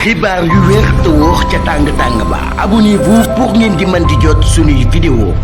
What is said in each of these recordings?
xibaar yu wér te wóor ca tàng ba abonnez-vous pour ngeen di mën di jot suñuy vidéo.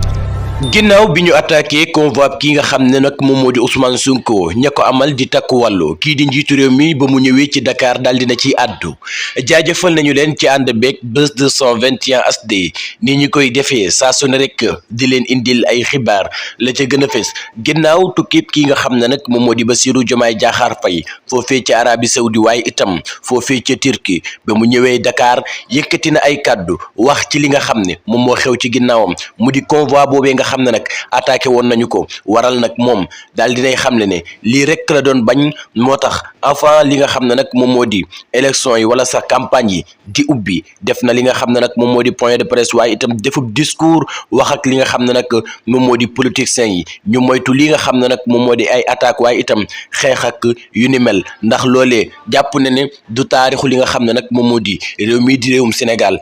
ginnaaw bi ñu attaqué convoi ki nga xam ne nag moom moo di Ousmane Sonko ña ko amal di takku wàllu kii di njiitu réew mi ba mu ñëwee ci Dakar daal dina ciy àddu jaajëfal nañu leen ci ànd beeg Buzz 221 HD ni ñu koy defee saa su ne rek di leen indil ay xibaar la ca gën a fës ginnaaw tukkib ki nga xam ne nag moom moo di Bassirou Diomaye Diakhar Faye foofee ca Arabie Saoudi waaye itam foofee ca Turquie ba mu ñëwee Dakar yëkkati na ay kàddu wax ci li nga xam ne moom moo xew ci ginnaawam mu di convoi boobee nga xam ne nag attaqué woon nañu ko waral nag moom daal dinay xam ne lii rek la doon bañ moo tax avant li nga xam ne nag moom moo di élection yi wala sax campagne yi di ubbi def na li nga xam ne nag moom moo di point de presse waaye itam defub discours wax ak li nga xam ne nag moom moo di politiciens yi ñu moytu li nga xam ne nag moom moo di ay attaque waaye itam xeex ak yu ni mel ndax loolee jàpp ne du taarixu li nga xam ne nag moom moo di réew mii di réewum Sénégal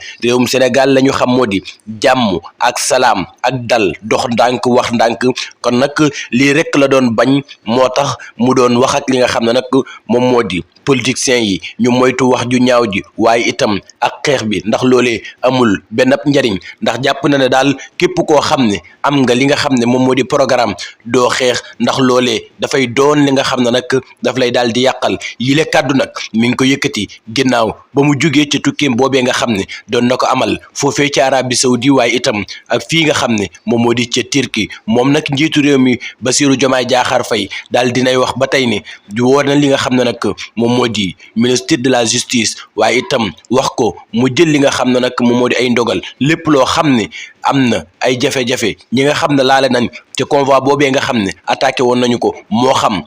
la ñu xam moo di jàmm ak salaam ak dal dox ndànk wax ndànk kon nag lii rek la doon bañ moo tax mu doon wax ak li nga xam ne nag moom moo di politiciens yi ñu moytu wax ju ñaaw ji waaye itam ak xeex bi ndax loolee amul benn njariñ ndax jàpp na ne daal képp koo xam ne am nga li nga xam ne moom moo di programme doo xeex ndax loolee dafay doon li nga xam ne nag daf lay daal di yàqal yile kàddu nag mi ngi ko yëkkati ginnaaw ba mu jugee ca tukkeem boobee nga xam ne doon na ko amal foofee ci Arabie Saoudi waaye itam ak fii nga xam ne moom moo di ca Turquie moom nag njiitu réew mi Bassirou Diomaye Diakhar Faye daal dinay wax ba tey ne woo na li nga xam ne nag moom moo di ministre de la justice waaye itam wax ko mu jël li nga xam ne nag moom moo di ay ndogal lépp loo xam ne am na ay jafe-jafe ñi nga xam ne laale nañ te convoi boobee nga xam ne attaqué woon nañu ko moo xam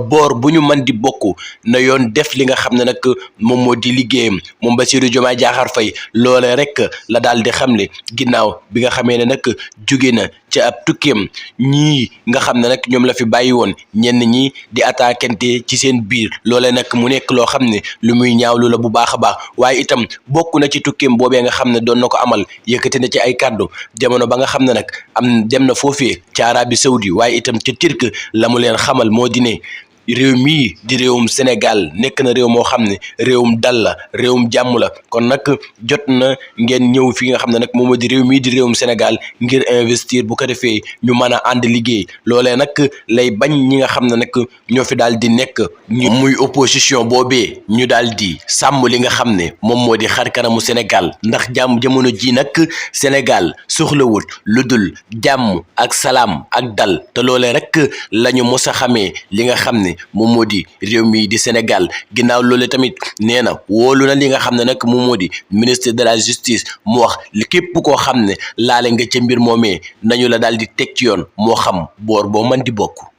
boor bu ñu mën di bokk na yoon def li nga xam ne nag moom moo di liggéeyam moom Bassirou Diomaye Diakhar Faye loole rek la daal di xamle ginnaaw bi nga xamee ne nag jóge na ci ab tukkeem ñii nga xam ne nag ñoom la fi bàyyi woon ñenn ñi di attaquante ci seen biir loole nag mu nekk loo xam ne lu muy ñaawlu la bu baax a baax waaye itam bokk na ci tukkeem boobee nga xam ne doon na ko amal yëkkati na ci ay kàddu jamono ba nga xam ne nag dem na foofee ci Arabie Saoudi waaye itam ca Turquie la mu leen xamal moo di ne réew mii di réewum Sénégal nekk na réew moo xam ne réewum dal la réewum jàmm la kon nag jot na ngeen ñëw fi nga xam ne nag moom moo di réew mii di réewum Sénégal ngir investir bu ko defee ñu mën a ànd liggéey loolee nag lay bañ ñi nga xam ne nag ñoo fi daal di nekk ñu muy opposition boobee ñu daal di sàmm li nga xam ne moom moo di xar kanamu Sénégal ndax jàmm jamono ji nag Sénégal soxlawul lu dul jàmm ak salaam ak dal te loolee rek la ñu mos a xamee li nga xam ne moom moo di réew mi di Sénégal ginnaaw loolu tamit nee na wóolu na li nga xam ne nag moom moo di ministre de la justice mu wax li képp koo xam ne laale nga ca mbir moomee nañu la daal di teg ci yoon moo xam boor boo mën di bokk.